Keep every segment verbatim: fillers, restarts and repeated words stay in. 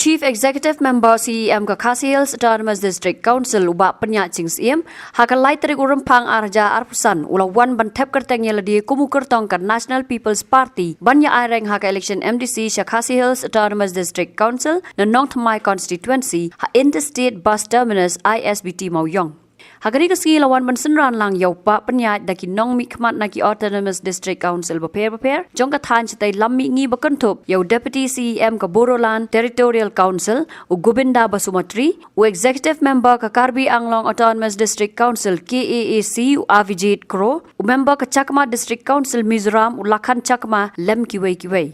Chief Executive Member C E M ka Khasi Hills Autonomous District Council u Bah Pynïaid Sing Syiem, ha ka lai tarik u Rymphang ar hajar arphew san, u la wan ban thep kyrteng ïa lade kum u kyrtong ka National People's Party ban ïa aireng ha ka election M D C sha Khasi Hills Autonomous District Council na Nongthymmai Constituency ha Interstate Bus Terminus I S B T Mawïong. Ha kane ka sngi la wan ban synran lang ïa u Bah Pynïaid da ki nongmihkhmat na ki Autonomous District Council bapher bapher jong ka thaiñ shatei lam mihngi ba kynthup ïa u Deputy C E M ka Bodoland Territorial Council u Govinda Basumatary, u Executive Member ka Karbi Anglong Autonomous District Council K A A C u Avijit Kro, u Member ka Chakma District Council Mizoram u Lakhan Chakma lem kiwei kiwei.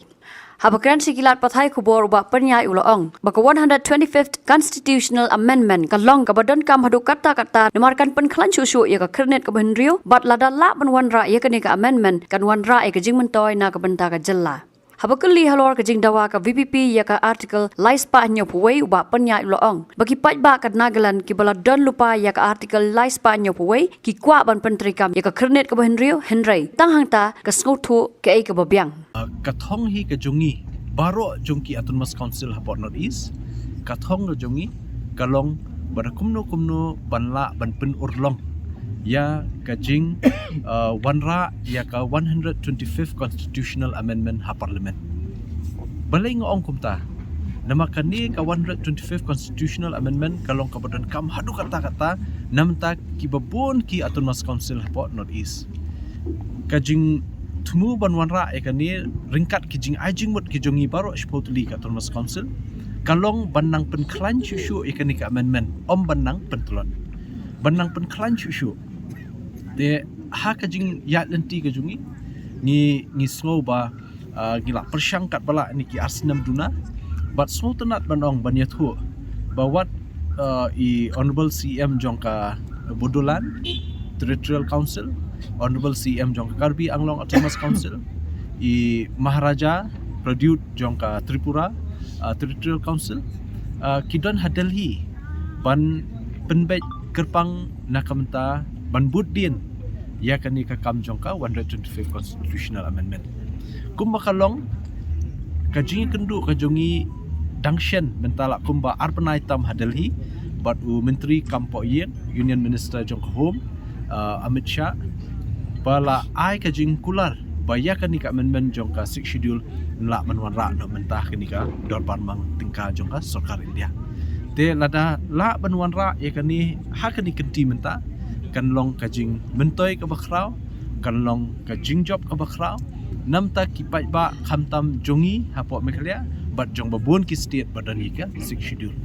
Haba kren sha ki lad pathai khubor u Bah Pynïaid u la ong ba ka one hundred twenty-fifth Constitutional Amendment ka long kaba donkam haduh katta katta namar kan pynkhlaiñ shuh shuh ïa ka khyrnit kaba hynriew bad lada lah ban wanrah ïa kane ka amendment kan wanrah ïa ka jingmyntoi na ka bynta ka jylla. Haba kylli halor ka jingdawa ka V P P ïa ka Article lai spah hynñiewphew wei u Bah Pynïaid u la ong ba ki paidbah ka Nagaland kiba la don lypa ïa ka Article lai spah hynñiewphew wei ki kwah ban pyntreikam ïa ka khyrnit kaba hynriew, hynrei tang hangta ka sngewthuh kaei kaba biang. Uh, ka thong hi ka jong ngi baroh jong ki Autonomous Council hapoh North East, ka thong ka jong ngi ka long ba da kumno kumno ban lah ban pynurlong ïa ka jing, uh, wanrah ïa ka one hundred twenty-fifth Constitutional Amendment ha Parliament. Balei nga ong kumta? Namar kane ka one hundred twenty-fifth Constitutional Amendment ka long kaba donkam haduh katta katta namar kiba bun ki Autonomous Council hapoh North East. Ka jingthmu ban wanrah ïa kane ryngkat ki jingai jingmut ki jong ngi baroh shiphew tylli ka Autonomous Council ka long ban nang pynkhlaiñ shuh shuh ïa kane ka amendment, ym ban nang pyntlot, ban nang pynkhlaiñ shuh shuh. Te ha ka jingïaid lynti ka jong ngi, ngi, ngi sngew ba, ah, ngi la pyrshang katba lah ïa kine ki ar snem duna bad sngewtynnat ban ong ban ïathuh ba wat, ah, i Honourable C E M jong ka Bodoland Territorial Council, Honourable C E M jong ka Karbi Anglong Autonomous Council, i Maharaja Pradyut jong ka Tripura, ah, Territorial Council, ah, ki don ha Delhi ban pynbeit kyrpang na ka bynta ban bud dien ïa kane ka kam jong ka one hundred twenty-fifth Constitutional Amendment. Kumba ka long, ka jingïakynduh ka jong ngi dang shen mynta la kumba ar bnai tam ha Delhi bad u Myntri Kam Pohïing, Union Minister jong ka Home, uh, Amit Shah, ba la ai ka jingkular ba ïa kane ka amendment jong ka Sixth Schedule yn lah ban wanrah noh mynta ha kane ka dorbar mang tyngka jong ka Sorkar India. Te lada lah ban wanrah ïa kane ha kane ka kynti mynta, kan long ka jingmyntoi kaba khraw, kan long ka jingjop kaba khraw namar ki paidbah khamtam jong ngi hapoh Meghalaya bad jong ba bun ki state ba don ïa ka Sixth Schedule.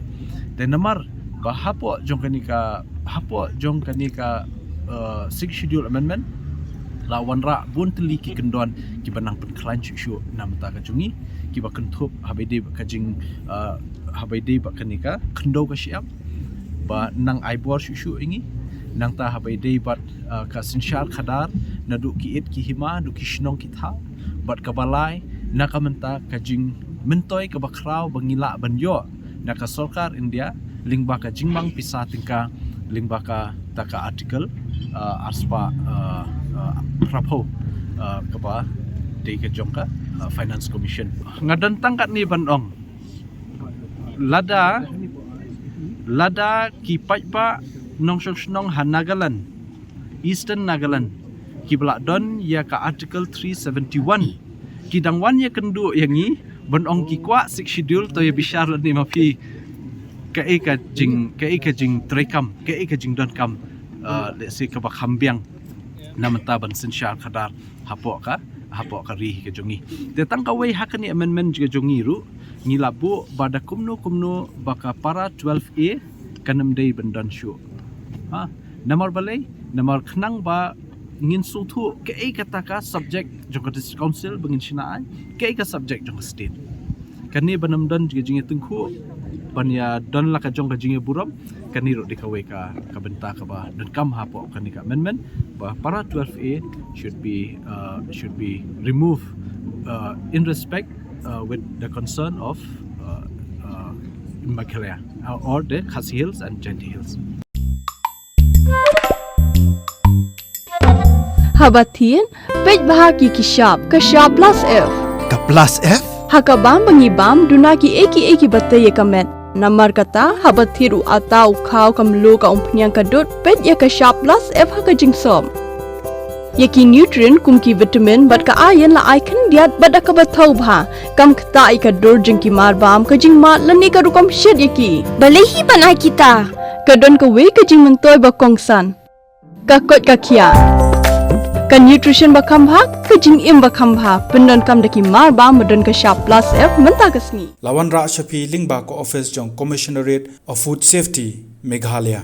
Te namar ba hapoh jong kane ka, hapoh jong kane ka, uh, Sixth Schedule Amendment la wanrah bun tylli ki kyndon kiba nang pynkhlaiñ shuh shuh namar ka jong ngi, kiba kynthup haba ïadei bad ka jing, uh, haba ïadei bad kane ka khyndew ka shyiap ba nang ai bor shuh shuh ïa ngi, nangta haba ïadei bad, uh, ka synshar khadar naduh ki ïit ki hima haduh ki shnong ki thaw, bad kaba lai na ka bynta ka jingmyntoi kaba khraw ba ngi lah ban ïoh na ka Sorkar India lyngba ka jingmang pisa tyngka lyngba kata ka Article, uh, arspah, uh, uh, phraphew, uh, kaba dei ka jong ka, uh, Finance Commission. Nga don tang katne ban ong, lada, lada ki paidbah nongshong shnong ha Nagaland, Eastern Nagaland, kiba la don ïa ka Article three seventy-one, ki dang wan ïakynduh ïa ngi ban ong ki kwah Sixth Schedule, to ïa bishar lane ma phi kaei ka jing, kaei ka jingtreikam, kaei ka jingdonkam, uh, lehse kaba kham biang namar ban synshar khadar hapoh ka, hapoh ka ri ka jong ngi. Te tang kawei ha kane amendment ka jong ngi ruh ngi la buh ba da kumno kumno ba ka para twelve A kan ym dei ban don shuh. Ha, namar balei? Namar khnang ba ngin sngewthuh kaei kata ka subject jong ka District Council ba ngin shna ai, kaei ka subject jong ka state. Kane ban ym don ka jingïatyngkhuh, ban ïa don la ka jong ka jingïaburom, kane ruh dei kawei ka, ka bynta kaba donkam hapoh kane ka amendment ba para twelve A should be, uh, should be removed, uh, in respect, uh, with the concern of, uh, uh, Meghalaya, uh, or the Khasi Hills and Jaintia Hills. Haba thied, peit bha ki ki shap, ka shap plus F. Ka plus F? Ha ka bam ba ngi bam, duna ki ei ki ei ki ba tei ïa ka met. Namar kata, haba thied u ata, u khaw, ka mluh, ka umphniang, ka dud, peit ïa ka Shap Plus F ha ka jingsop. Ïa ki nutrient kum ki vitamin bad ka iron la ai khyndiat bad da kaba thaw bha. Kam ktah ïa ka dur jong ki mar bam, ka jingmad lane ka rukom shet ïa ki. Balei hi ban ai kita? Ka don kawei ka jingmyntoi ba kongsan. Ka koit ka khiah. Ka nutrition ba kham bha, ka jingim ba kham bha. Pyndonkam da ki mar bam ba don ka Shap Plus F mynta ka sngi. La wanrah sha phi lyngba ka office jong Commissionerate of Food Safety, Meghalaya.